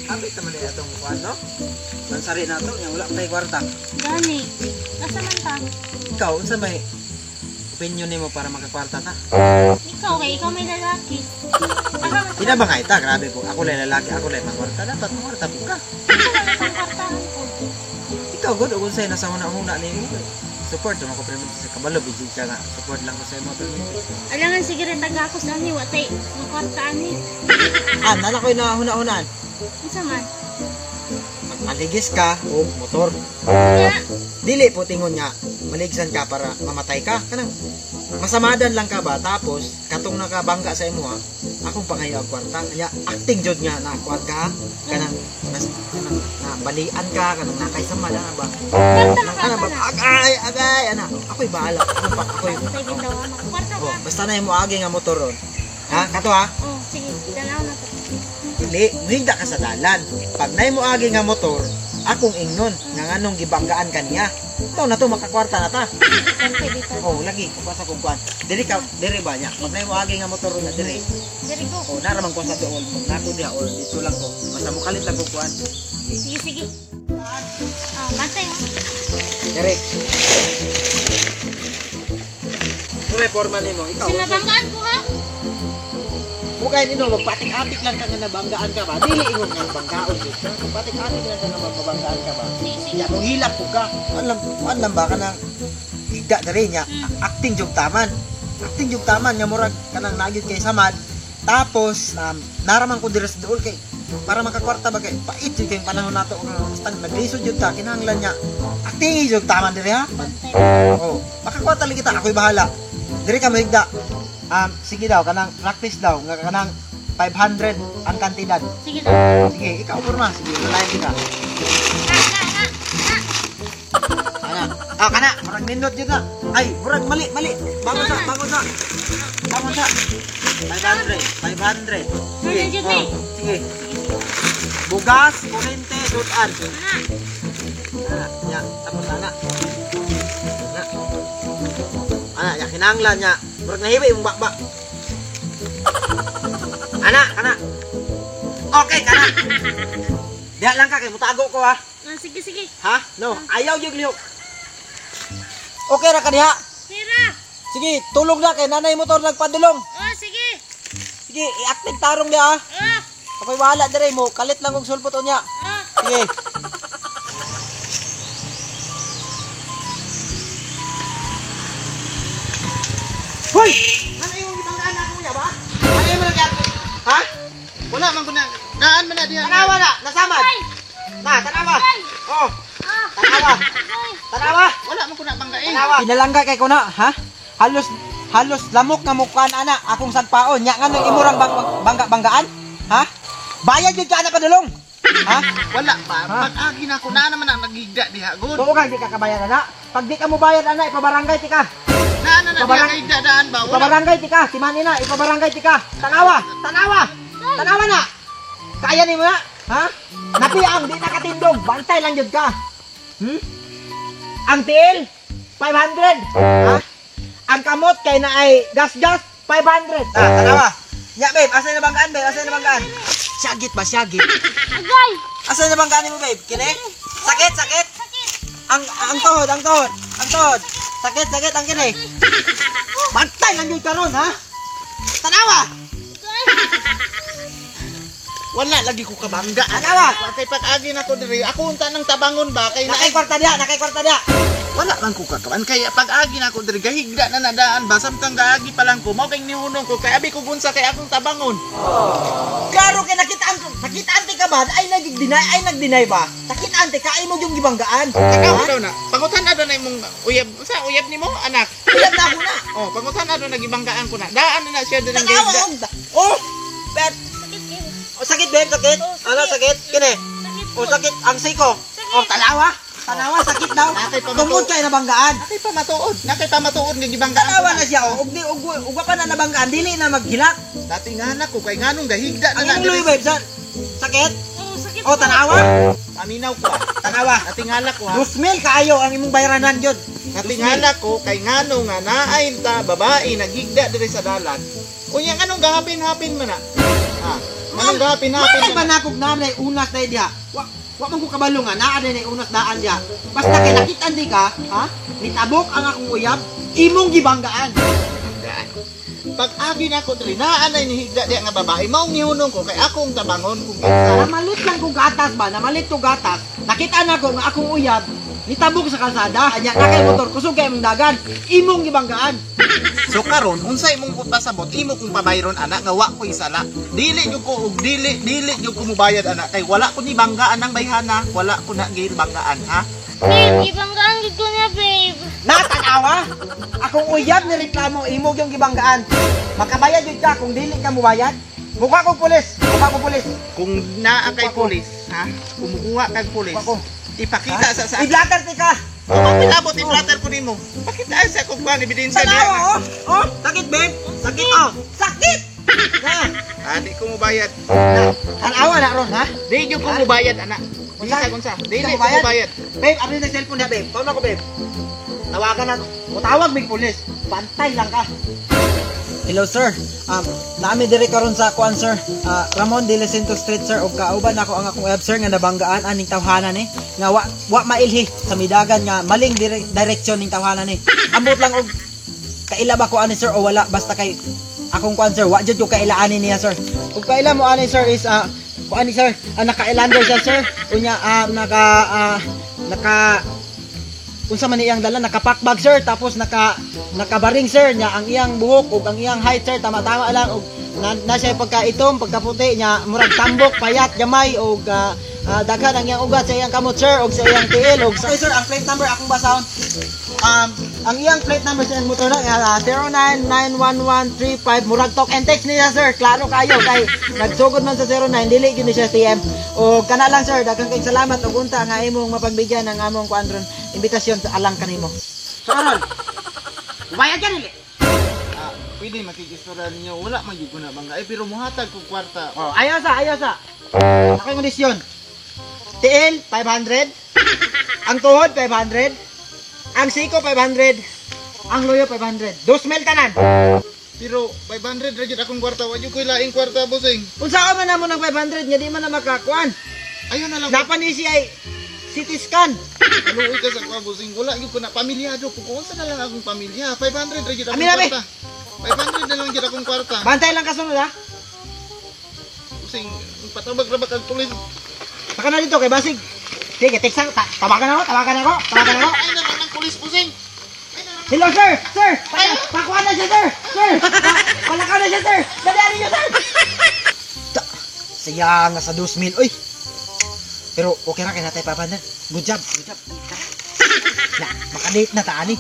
Abit naman niya itong kuan, no? Mansari na ito, yung wala pa kwarta. Gani. Asa man ta? Ikaw, unsa may opinion nimo para makakwarta ta? Ikaw kay ikaw may lalaki. Aka man Di na ba nga ita? Grabe po. Ako lang lalaki, ako lang makwarta. Dapat makwarta po ka. Pangkwartahan ko. Ikaw, good. Ug unsay nasa huna-huna nimo. Support mo ko pero sa kabalo bijig ka nga. Support lang ko sa imo pero. Alangan sige rin tagakos ani wa tay makwarta ani. Ah, nala ko'y nahuna-hunaan. Unsa man? Maligis ka o motor. Nga. Dili po tingon nga maligsan ka para mamatay ka kanang masamadan lang ka ba tapos katong nakabangga sa imo ha, akong pangayo ang kwarta kanya acting jud nga na kuan ka ha? Kanang nas, kanang na balian ka kanang nakay sama na ba. Kwarta Kanang ka ana ba na. agay agay ana ako'y bahala ako pa ako'y Tay bitaw ama. Kwarta oh, ka. basta na imo agi nga motor ron ha kato ha. Oh, sige, tanaw na to. Dili muhigda ka sa dalan pag nay mo agi nga motor akong ingnon nga nganong gibanggaan kaniya mao na to makakwarta na ta. Bantay bitaw. Oh, lagi kuha sa kong kuan. Diri ka, diri ba niya? Pag naimo agi nga motor na diri. Diri ko. Oh, naraman ko sa dool. Pag nako diha or dito lang ko. Basta mukalit lang ko kuan. Sige, sige. Ah, bantay ha. Diri. Kung forma nimo, ikaw. Sinabanggaan ko ha. Mukay nino magpatik-atik lang ka nga nabanggaan ka ba? Dili ingon nga banggaon jud ka. Magpatik-atik lang ka nga mabanggaan ka ba? Sige, sige. Ya, kung hilak po ka, kuan lang ba ka nang higda diri niya. Acting jud taman. Acting jud taman nga murag kanang nagyud kay samad. Tapos naraman ko diri sa duol kay para makakwarta ba kay pait jud kay panahon nato nga basta naglisod jud ta kinahanglan niya. Acting jud taman diri ha. Bantay. Oh, makakwarta lagi kita, ako'y bahala. Diri ka mahigda. Sige daw kanang practice daw nga kanang 500 ang kantidad. Sige daw. Sige, ikaw porma. Sige, malayan kita. Na, na, na. Na. Ana. Ah, kana, murag nindot yun na. Ay, murag mali, mali. Bangon sa, bangon sa. Bangon sa. 500, 500. Sige, Ano, oh, sige. Bugas, kurente, dutan. Na. Ana, ya, tapos ana. Ana. Ana, ya kinahanglan niya. Murag nahibi imong bakba. Ana, kana. Okay, kana. Diha lang ka kay mutago ko ha. Ah, sige, sige. Ha? No, ayaw yung lihok. Okay ra ka diha. Tira. Sige, tulog na kay nanay motor nagpadulong. Oh, sige. Sige, i-active tarong diha. Ah. Ah, Ako'y bahala dire mo, kalit lang og sulpot unya. ah. Sige. Hoy! Ano yung gibanggaan ako niya ba? Ano yung mga Ha? Wala man ko na. Daan man na diha. Tanawa na, nasamad. Ay! Na, tanawa. Ay! Oh, Ah. tanawa. Ay! Tanawa. Wala man ko na banggain. Tanawa. Pinalangga kay ko na, ha? Halos halos lamok nga mukhaan ana akong sagpaon. Nya nganong imurang bang, bangga banggaan? Ha? Bayad jud ka ana padulong. Ha? Wala pa. Ha? Pag-agi na ako na naman ang nagigda diha. Good. Tuo ka di ka kabayad ana. Pag di ka mo bayad ana ipabarangay ti ka. Naa na na diha gahigda daan ba? Wala. Ipabarangay ti ka, timani na, ipabarangay ti ka. Tanawa, tanawa. Tanawa na. Kaya nimo na, ha? Napiang di nakatindog, bantay lang jud ka. Hmm? Ang tiil 500. Ha? Ang kamot kay na ay gas-gas 500. Ah, tanawa. Nya babe, asa na banggaan babe? Asa na banggaan? Syagit ba syagit? Agay! Asa na banggaan mo babe? Kini? Sakit, sakit. Sakit! Ang tuhod, ang tuhod, ang tuhod. Sakit, sakit ang kini. Bantay lang jud karon ha. Tanawa. Agay! Wala lagi ko kabangga. Tanawa. Kay pag-agi na ko diri, ako unta nang tabangon ba kay na Nakay kwarta diha, nakay kwarta diha. wala man ko kakaban kay pag-agi na ko diri gahigda na nadaan ba samtang gaagi pa lang ko mao kay nihunong ko kay abi ko gunsa kay akong tabangon. Klaro kay nakitaan nakitaan ti ka ba ay nagdeny ay nagdeny ba? Nakitaan ti ka ay mo yung gibanggaan. Takaw Ha? daw na. Pangutan na daw na imong uyab sa uyab nimo anak. Uyab na ako na. Oh, pangutan na daw na gibanggaan ko na. Daan na na siya diri Tanawa gahigda. og oh. Bet, Sakit kayo. oh, sakit babe, sakit. Oh, sakit. Ano sakit? Kini. Sakit Oh, sakit ang siko. Sakit. Oh, tanawa. Tanawa sakit daw. Nakay pamatuod. Tungod kay nabanggaan. Nakay pamatuod, nakay pamatuod nga gibanggaan. ko Tanawa na. na siya oh. Og di og og wa pa na nabanggaan dili na maghilak. Dati nga anak ko kay nganong gahigda na Ang na. imong luwi babe sa sakit. Oh, sakit. Oh, tanawa. Paminaw ko. Ah. Tanawa. Natingala ko ha. 2,000 kaayo ang imong bayranan jud. Natingala ko kay ngano nga naay ta babae naghigda diri sa dalan. Unya, anong gahapin-hapin man na? Ha? Anong gahapin-hapin Malay man ba na? na kog naam na unas na diha? Wa man ko kabalo nga naa na unas daan diha. Basta kay nakitaan di ka, ha? Nitabok ang akong uyab, imong gibanggaan. Daan. Pag agi na ko diri, naa na nihigda diha nga babae, maong nihunong ko kay akong tabangon kung kinsa. Namalit lang kong gatas ba, namalit ko gatas. Nakita na ko nga akong uyab nitabok sa kalsada. Anya na kay motor kusog kay imong dagan, imong gibanggaan. So karon, unsa imong pasabot, imo kong pabayron ana nga wa ko'y sala. Dili gyud ko og dili dili gyud ko mubayad ana kay wala ko ni banggaan ang bayhana, wala ko na gibanggaan, ha? Babe, gibanggaan gid ko niya, babe. Natanawa! Akong uyab ni reklamo imo yung gibanggaan. Makabayad jud ka kung dili ka mubayad. Mukha kong pulis, mukha kong pulis. Kung naa kay pulis, ha? Kumukuha kag pulis. Ako. Ipakita sa I-blatter ti ka. Kung mapilabot i-flatter ko nimo. Pakita sa akong kuan ebidensya Tanawa niya. oh. Oh, sakit, babe. Sakit oh. Sakit. Na. Ah, di ko mubayad. Na. Tanawa na ron ha. Di gyud ko mubayad ana. Unsa unsa? Dili ko mubayad? mubayad. Babe, abli na cellphone niya, babe. Tawag ako, babe. Tawagan na. Mutawag mig pulis. Bantay lang ka. Hello sir. Naami diri karon sa kuan, sir. Ah, Ramon de Lecento Street, sir, ug kauban nako ang akong uyab, sir, nga nabanggaan aning tawhana ni nga wa mailhi sa midagan nga maling direksyon ning tawhana ni. Ambot lang og kaila ba ko ani, sir, o wala, basta kay akong kuan, sir, wa jud ko kaila ani niya, sir. Ug kaila mo ani, sir, is kuan ni sir, naka-Ilander siya, sir. Unya naka unsa man iyang dala, nakapakbag, sir, tapos nakabaring, sir, nya ang iyang buhok ug ang iyang height, sir, tama-tama lang ug na siya pagkaitom, pagkaputi nya, murag tambok, payat gamay ug daghan ang iyang ugat sa iyang kamot, sir, ug sa iyang tiil ug sa. Okay, sir, ang plate number akong basahon, ang iyang plate number sa iyang motor na 0991135, murag talk and text niya, sir, klaro kayo kay nagsugod man sa 09, dili gyud ni siya TM. O kana lang, sir, daghang kay salamat ug unta nga imong mapagbigyan ang among kuan ron, imbitasyon sa alang kanimo. So karon, bayad ka dili? Ah, pwede makikistorya ninyo. Wala man gyud ko na bangga. Eh, pero muhatag kog kwarta. Oh, ayaw sa, ayaw sa. Ako yung kondisyon. Tiil, 500. Ang tuhod, 500. Ang siko, 500. Ang luyo, 500. 2,000 tanan. Pero 500 ra gyud akong kwarta. Wa gyud ko'y laing kwarta, bossing. Unsa ka man namo ng 500 nga di man na makakuan? Ayo na lang. Dapat ni siya ay CT scan. Kaluoy ka sa kuha, bossing. Wala gyud ko na pamilyado ko. Kung unsa na lang akong pamilya. 500 ra gyud akong Amin, abi. kwarta. 500 na lang gyud akong kwarta. Bantay lang kasunod ha. Bossing, patawag ra ba kag pulis? Saka na dito kay basig. Sige, teksan. Tawagan ako, tawagan ako, tawagan ako. Ay na lang ang pulis, bossing. Ay na lang. Hello, sir! Sir! Pakuha na siya, sir! Sir! Palakaw na siya, sir! Dalihan niyo, sir! Saya nga sa 2,000. Uy! Pero okay ra kay natay 500. Good job, good job. Na, makadate na ta ani.